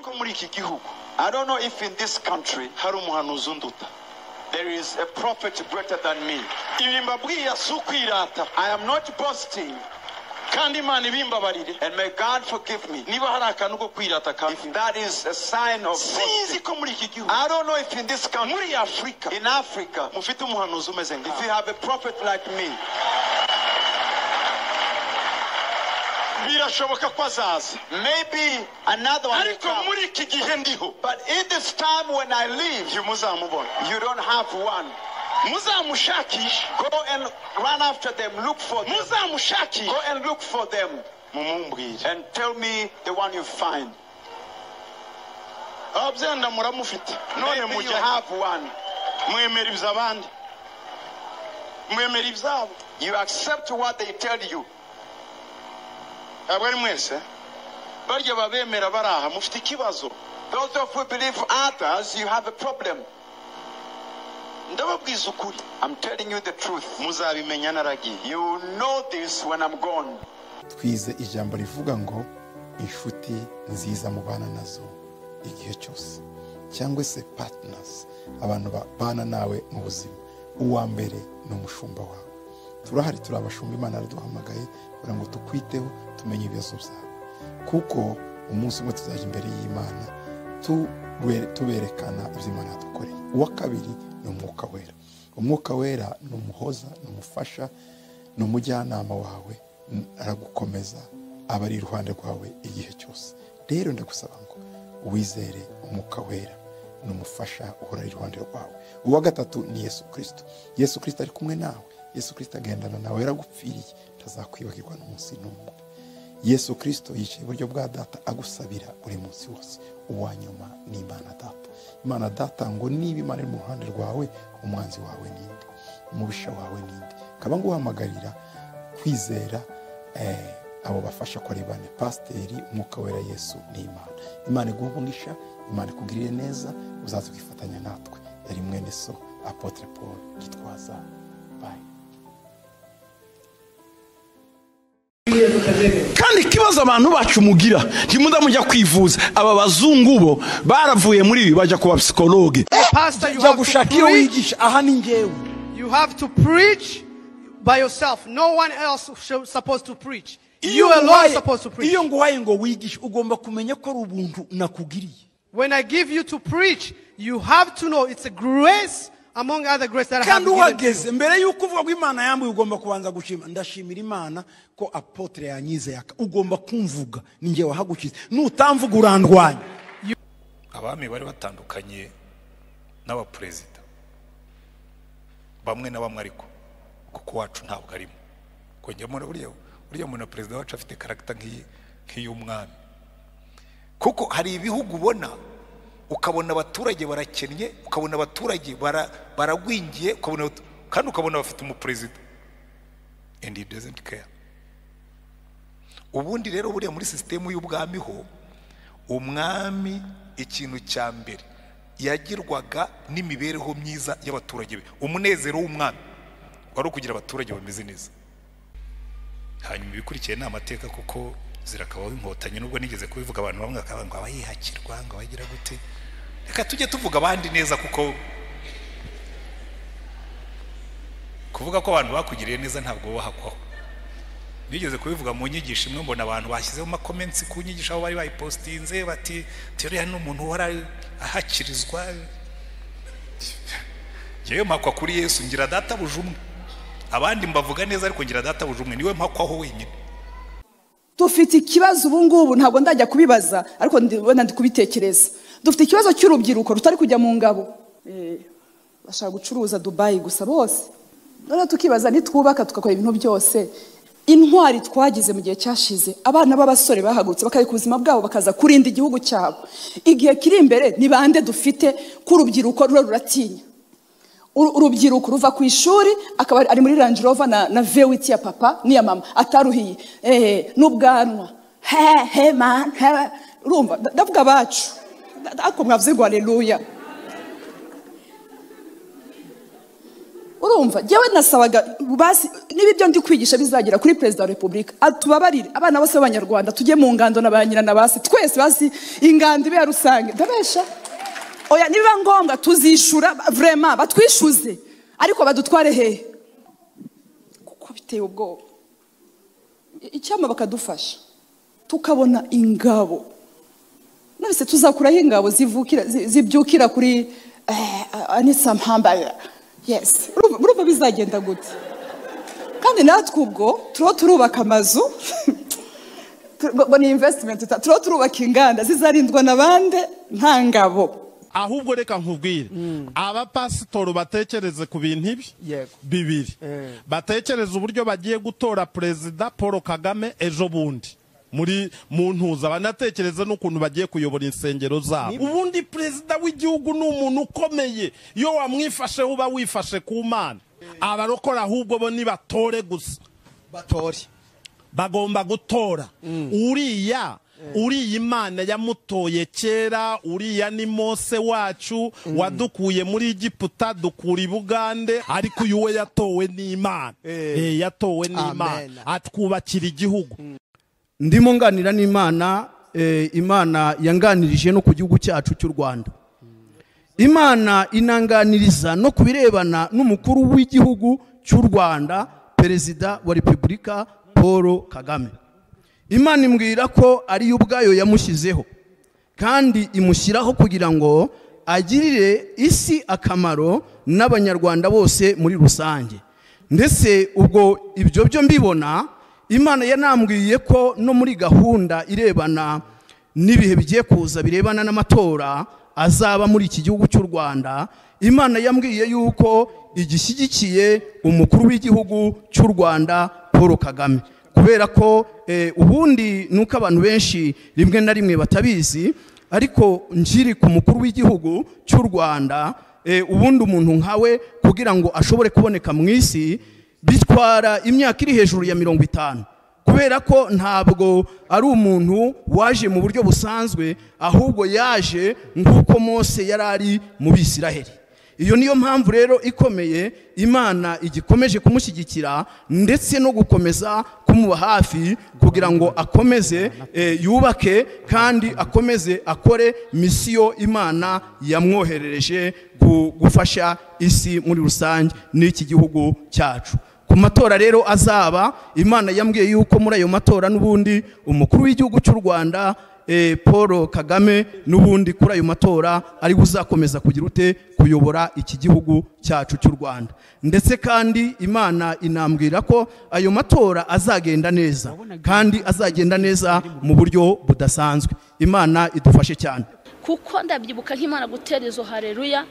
Ko muri iki gihugu, I don't know if in this country hari umuhanuzi unduta. There is a prophet greater than me. Ibi mbabwiye si ukwirata. I am not boasting. Kandi Imana ibimbabarire. And may God forgive me. Niba hari akantu ko kwirata If kamwe. that is a sign of Sinzi boasting. ko muri iki gihugu, I don't know if in this country, muri Afurika, in Africa, mufite umuhanuzi umeze if nkawe. you have a prophet like me. Birashoboka ko azaza. Maybe another one will Ariko come. muri iki gihe ndiho, But in this time when I live, ntimuzamubona. you don't have one. Muzamushakishe. Go and run after them, look for them. Muzamushakishe. Go and look for them Mumumbwire. and tell me the one you find. Ababyenda muramufite. None Maybe you mujya have one. mwemera iby'abandi. Mwemera ibyabo. You accept what they tell you. Ntabwo ari mwese. Barya babemera baraha mufite ikibazo. Those of who believe others, you have a problem. Ndababwiza ukuri. I'm telling you the truth. Muzabimenya naragiye. You will know this when I'm gone. Twize ijambo rivuga ngo inshuti nziza mubana nazo igihe cyose, cyangwa se partners, abantu babana nawe mu buzima. Uwa mbere ni umushumba wawe. Turahari, turi abashumba, Imana yaraduhamagaye kugira ngo tukwiteho, tumenye ibibazo byawe, kuko umunsi umwe tuzajya imbere y'Imana tuberekana ibyo Imana yadukoreye. Uwa kabiri ni Umwuka Wera. Umwuka Wera ni umuhoza, ni umufasha, ni umujyanama wawe, aragukomeza, aba ari iruhande rwawe igihe cyose. Rero ndagusaba ngo wizere Umwuka Wera, ni umufasha uhora ari iruhande rwawe. Uwa gatatu ni Yesu Kristo. Yesu Kristo ari kumwe nawe. Yesu Kristo agendana nawe, yaragupfiriye, ntazakwibagirwa n'umunsi n'umwe. Yesu Kristo yicaye iburyo bwa Data agusabira buri munsi wose. Uwa nyuma ni Imana Data. Imana Data ngo niba Imana iri mu ruhande rwawe, umwanzi wawe ninde? Umubisha wawe ninde? Kaba nguhamagarira kwizera abo bafasha ko ari bane: Pasiteri, Umwuka Wera, Yesu ni Imana. Imana iguhe umugisha, Imana ikugirire neza, uzaze kwifatanya natwe. Yari mwene so Apotre Paul Gitwaza. Bye. Kandi ikibazo abantu bacu mugira, ntimuda mujya kwivuza. Aba bazungu bo baravuye muri ibi bajya kuba psychologue. Pastor, you Jya have to gushaka iyo preach. wigisha, aha ni njyewe. You have to preach by yourself. No one else is supposed to preach. Iyo You alone nguhaye- are supposed to preach. Iyo nguhaye ngo wigishe, ugomba kumenya ko ari ubuntu nakugiriye. When I give you to preach, you have to know it's a grace among other grace that I have Kandi given to you. uhageze mbere y'uko uvuga ko Imana yambuye, ugomba kubanza gushima. Ndashimira Imana ko apotre yanyize yaka. Ugomba kumvuga, ni njye wahagukize. Nutamvuga urandwanya. Abami bari batandukanye n'abaperezida bamwe na bamwe, ariko kuko wacu ntabwo arimo. Kongera buriya umuntu perezida wacu afite karagita nk'iy'umwami, kuko hari ibihugu ubona ukabona abaturage barakennye, ukabona abaturage baragwingiye, ukabona kandi ukabona bafite umuperezida and he doesn't care. Ubundi rero buriya muri sisitemu y'ubwami ho, umwami ikintu cya mbere yagirwaga n'imibereho myiza y'abaturage be. Umunezero w'umwami wari ukugira abaturage bameze neza. Hanyuma ibikurikiye ni amateka, kuko zirakabaho inkotanyi, nubwo nigeze kubivuga abantu bamwe bakavuga ngo abayihakirwa, ngo abagira gute. Reka tujye tuvuga abandi neza, kuko kuvuga ko abantu bakugiriye neza ntabwo bahakwaho. Nigeze kubivuga mu nyigisho imwe, mbona abantu bashyizeho amakomensi ku nyigisho aho bari bayipostinze bati teriya ni umuntu uhora ahakirizwa. Yewe mpakwa kuri Yesu, ngira data buje umwe. Abandi mbavuga neza, ariko ngira data buje umwe, niwe mpakwaho wenyine. Dufite ikibazo ubu ngubu, ntabwo ndajya kubibaza ariko ndibona ndi kubitekereza. Dufite ikibazo cy'urubyiruko rutari kujya mu ngabo. Bashaka gucuruza Dubai gusa bose. None tukibaza nitwubaka tugakora ibintu byose, intwari twagize mu gihe cyashize, abana b'abasore bahagurutse bakareka ubuzima bwabo bakaza kurinda igihugu cyabo. Igihe kiri imbere ni bande dufite ko urubyiruko ruro ruratinya. Urubyiruko ruva ku ishuri akaba ari muri Range Rover na V8 ya papa n'iya mama ataruhiye, n'ubwanwa he he man he, urumva ndavuga abacu ariko mwavuze ngo haleluya. Urumva jyewe nasabaga basi niba ibyo ndi kwigisha bizagera kuri Perezida wa Repubulika, atubabarire abana bose b'Abanyarwanda tujye mu ngando na ba nyina na basi twese, basi ingando ibe ya rusange. Ndabesha? Oya, nibiba ngombwa tuzishura, vraiment batwishuze, ariko badutware hehe? Kuko biteye ubwoba. Icyama bakadufasha tukabona ingabo. None tuzakuraho ingabo zivukira zibyukira kuri Anisa Mpamba? Yes, urumva bizagenda gute? Kandi natwe ubwo turiho turubaka amazu, ni investment, turiho turubaka inganda zizarindwa na bande? Nta ngabo. Ahubwo reka nkubwire, abapasitori batekereze ku bintu ibi bibiri, batekereze uburyo bagiye gutora Perezida Paul Kagame ejo bundi muri mu ntuza, banatekereze n'ukuntu bagiye kuyobora insengero zabo. Ubundi perezida w'igihugu ni umuntu ukomeye, iyo wamwifashe uba wifashe ku Mana. Abarokora ahubwo bo nibatore gusa, batore, bagomba gutora. Uriya Imana yamutoye kera, uriya ni Mose wacu wadukuye muri Egiputa, dukura i Bugande, ariko uyu we yatowe n'Imana. Yatowe n'Imana atwubakira igihugu. Ndimo nganira n'Imana, Imana yanganirije no ku gihugu cyacu cy'u Rwanda. Imana inanganiriza no kubirebana n'umukuru w'igihugu cy'u Rwanda, Perezida wa Repubulika Paul Kagame. Imana imbwira ko ari ubwayo yamushyizeho, kandi imushyiraho kugira ngo agirire isi akamaro n'Abanyarwanda bose muri rusange. Ndetse ubwo ibyo byo mbibona, Imana yanambwiye ko no muri gahunda irebana n'ibihe bigiye kuza birebana n'amatora azaba muri iki gihugu cy'u Rwanda, Imana yambwiye yuko igishyigikiye umukuru w'igihugu cy'u Rwanda Paul Kagame. Kubera ko ubundi nuko abantu benshi rimwe na rimwe batabizi, ariko nkiri ku mukuru w'igihugu cy'u Rwanda, ubundi umuntu nkawe kugira ngo ashobore kuboneka mu isi bitwara imyaka iri hejuru ya 50, kubera ko ntabwo ari umuntu waje mu buryo busanzwe, ahubwo yaje nk'uko Mose yari ari mu Bisiraheli. Iyo niyo mpamvu rero ikomeye Imana igikomeje kumushyigikira ndetse no gukomeza kumuba hafi kugira ngo akomeze yubake kandi akomeze akore misiyo Imana yamwoherereje gufasha isi muri rusange n'iki gihugu cyacu. Ku matora rero azaba, Imana yambwiye yuko muri ayo matora n'ubundi umukuru w'igihugu cy'u Rwanda Paul Kagame n'ubundi kuri ayo matora ari uzakomeza kugira ute kuyobora iki gihugu cyacu cy'u Rwanda. Ndetse kandi Imana inambwira ko ayo matora azagenda neza, kandi azagenda neza mu buryo budasanzwe. Imana idufashe cyane. Kuko ndabyibuka nk'Imana gutera izo haleluya,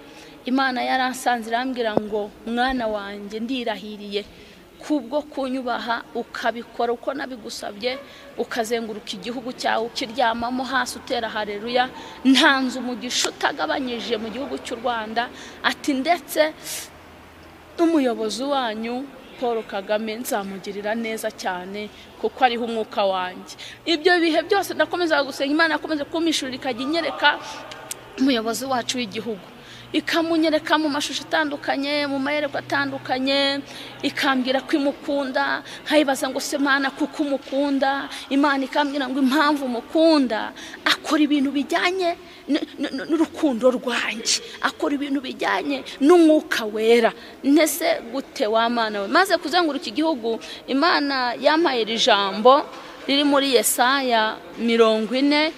Imana yaransanze irambwira ngo mwana wanjye ndirahiriye kubwo kunyubaha ukabikora uko nabigusabye, ukazenguruka igihugu cyawe ukiryamamo hasi utera haleluya, ntanze umugisha utagabanyije mu gihugu cy'u Rwanda. Ati ndetse n'umuyobozi wanyu Paul Kagame nzamugirira neza cyane kuko ariho umwuka wanjye. Ibyo bihe byose ndakomeza gusenga Imana, akomeza kumishurira ikajya inyereka umuyobozi wacu w'igihugu, ikamunyereka mu mashusho atandukanye, mu mayerekwa atandukanye, ikambwira ko imukunda. Nkayibaza ngo se Mana kuko umukunda? Imana ikambwira ngo impamvu umukunda, akora ibintu bijyanye n'urukundo rwanjye, akora ibintu bijyanye n'umwuka wera. Ntese gute wa Mana we? Maze kuzenguruka igihugu, Imana yampaye iri jambo riri muri Yesaya 40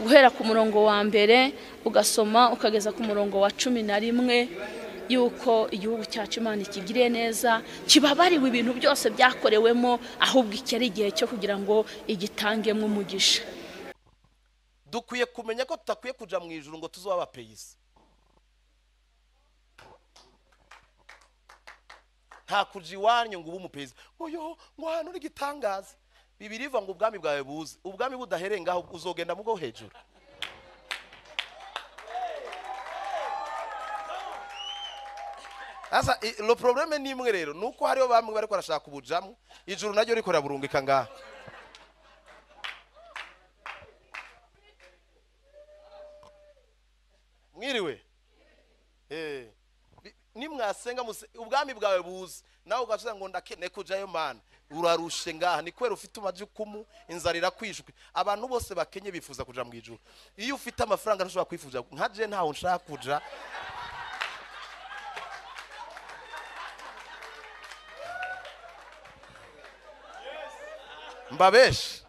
guhera ku murongo wa mbere ugasoma ukageza ku murongo wa 11, yuko igihugu cyacu Imana ikigiriye neza, kibabariwe ibintu byose byakorewemo, ahubwo iki ari igihe cyo kugira ngo igitangemo umugisha. Dukwiye kumenya ko tutakwiye kuja mu ijuru ngo tuzoba abapeyisi. Nta kuja iwanyu ngo ube umupeyisi, oyo ngo hano uri gitangaza. Bibiri iva ngo ubwami bwawe buze, ubwami budahereye ngaho uzogenda mugo hejuru. Asa lo probleme ni imwe rero nuko hariho bamwe bariko barashaka ubujamo, ijuru naryo rikora burungika ngaha. Mwiriwe. Nimwa yasenga ubwami bwawe buze, nawe ugacuza ngo ndakene kujayo. Mana, urarushe ngaha, ni kubera ufite umajukumu, inzara irakwishwe. Abantu bose bakenye bifuza kuja mu ijuru. Iyo ufite amafaranga ntushobora kwifuza. Nka je ntaho nshaka kuja. Mbabeshe.